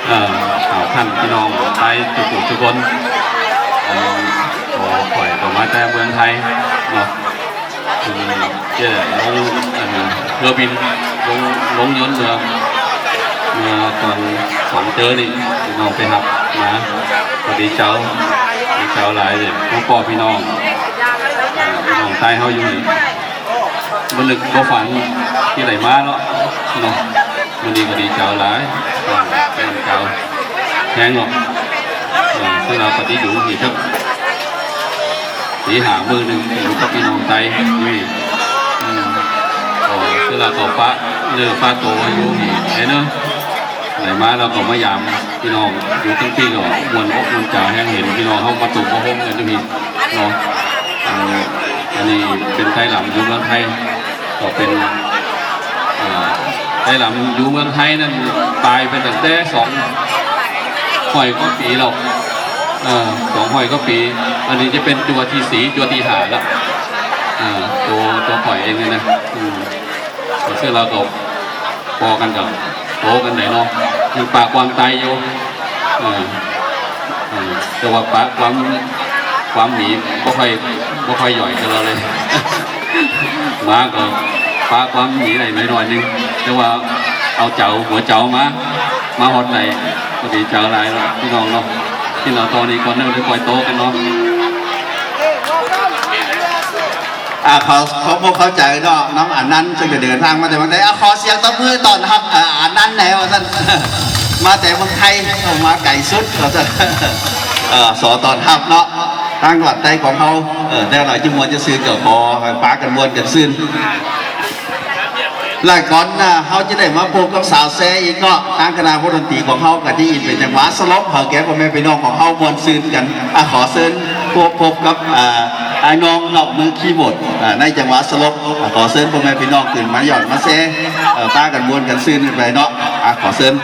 ເອີ ເອົາ ທ່ານພີ່ນ້ອງໄທທຸກຜູ້ທຸກຄົນ ເອີ ຂໍ ຂ້ອຍກໍມາແຕ່ເມືອງໄທເນາະ ເພິ່ນຈະລົງ ອັນ ເຮືອບິນ ລົງ ລົງຍົນເມືອ ເມືອຕອນສອງເຈີນີ້ ພີ່ນ້ອງໄປຮັບມາ ກໍດີໃຈ ດີໃຈຫຼາຍເດ້ ມາພໍ້ພີ່ນ້ອງ ເອີ ພີ່ນ້ອງໄທເຮົາຢູ່ນີ້ ບໍ່ນຶກບໍ່ຝັນທີ່ໄດ້ມາເນາະ ເນາະ ມື້ນີ້ກໍດີໃຈຫຼາຍ ເອີ ດີໃຈແຮງເນາະ ເອີ ຄືລາວປະຕິຢູ່ນີ້ຄັບ ປີຫ້າມື້ໜຶ່ງຢູ່ກັບພີ່ນ້ອງໄທນີ້ ອືມ ກໍຄືລາວກໍປະເນື້ອປະໂຕຢູ່ນີ້ເນາະ ໄດ້ມາແລ້ວກໍມາຢາມພີ່ນ້ອງຢູ່ຕັ້ງປີກໍມ່ວນອົກມ່ວນໃຈແຮງ ເຫັນພີ່ນ້ອງເຮົາມາຕຸມມາໂຮມກັນຢູ່ນີ້ເນາະ ອັນ ອັນນີ້ເປັນໄທລຳຢູ່ເມືອງໄທ ກໍເປັນ ເອີ ໄທລຳຢູ່ເມືອງໄທນັ້ນຕາຍໄປຕັ້ງແຕ່ສອງຮ້ອຍກວ່າປີແລ້ວ ເອີ ສອງຮ້ອຍກວ່າປີ ອັນນີ້ຈະເປັນຕົວທີສີ່ ຕົວທີຫ້າແລ້ວ ເອີ ຕົວ ຕົວຂ້ອຍເອງນີ້ນະ ອືມ ກໍຄືລາວກໍພໍ້ກັນກໍໂຕກັນໄດ້ເນາະ ຍັງປະຄວາມຕາຍຢູ່ ເອີ ເອີ ແຕ່ວ່າປະຄວາມ ຄວາມໝີບໍ່ຄ່ອຍ ບໍ່ຄ່ອຍຫຍ່ອຍກັນແລ້ວເລີຍ ມາກໍປະຄວາມໝີໄດ້ໜ້ອຍໆໜຶ່ງ ແຕ່ວ່າເອົາເຈົ້າ ຫົວເຈົ້າມາ ມາຮອດໄດ້ ກໍດີໃຈຫຼາຍເນາະ ພີ່ນ້ອງເນາະ ພີ່ນ້ອງ ຕອນນີ້ກ່ອນເນາະ ໄດ້ປ່ອຍໂຕກັນເນາະ. ອ່າ ເຂົາ ເຂົາບໍ່ເຂົ້າໃຈເນາະ ນຳອັນນັ້ນ ເຊິ່ງໄດ້ເດີນທາງມາແຕ່ເມືອງໄທ ອ່າ ຂໍສຽງຕົບມືຕ້ອນຮັບ ເອີ ອັນນັ້ນແດ່ວ່າຊັ້ນ ມາແຕ່ເມືອງໄທ ເຂົ້າມາໄກສຸດວ່າຊັ້ນ ເອີ ຂໍຕ້ອນຮັບເນາະ ທາງວັດໄທຂອງເຮົາ ເອີ ແນວໃດຈະມ່ວນຈະຊື່ນກໍຂໍໃຫ້ປາກັນມ່ວນກັນຊື່ນ. ແລະກ່ອນໜ້າເຮົາຈະໄດ້ມາພົບກັບສາວແຊອີກເນາະ ທາງຄະນະວົງດົນຕີຂອງເຮົາກໍຈະອິ້ມເປັນຈັງຫວະສະຫຼົບ ເຮົາແກ່ພໍ່ແມ່ພີ່ນ້ອງຂອງເຮົາມ່ວນຊື່ນກັນ ອ່າ ຂໍເຊີນພົບ ພົບກັບ ອ່າ ອ້າຍນ້ອງເນາະ ມືຄີບອດ ອ່າ ໃນຈັງຫວະສະຫຼົບ ອ່າ ຂໍເຊີນພໍ່ແມ່ພີ່ນ້ອງຂຶ້ນມາຢອດມາແຊ ເອີ ປາກັນມ່ວນກັນຊື່ນກັນໄປເນາະ ອ່າ ຂໍເຊີນ.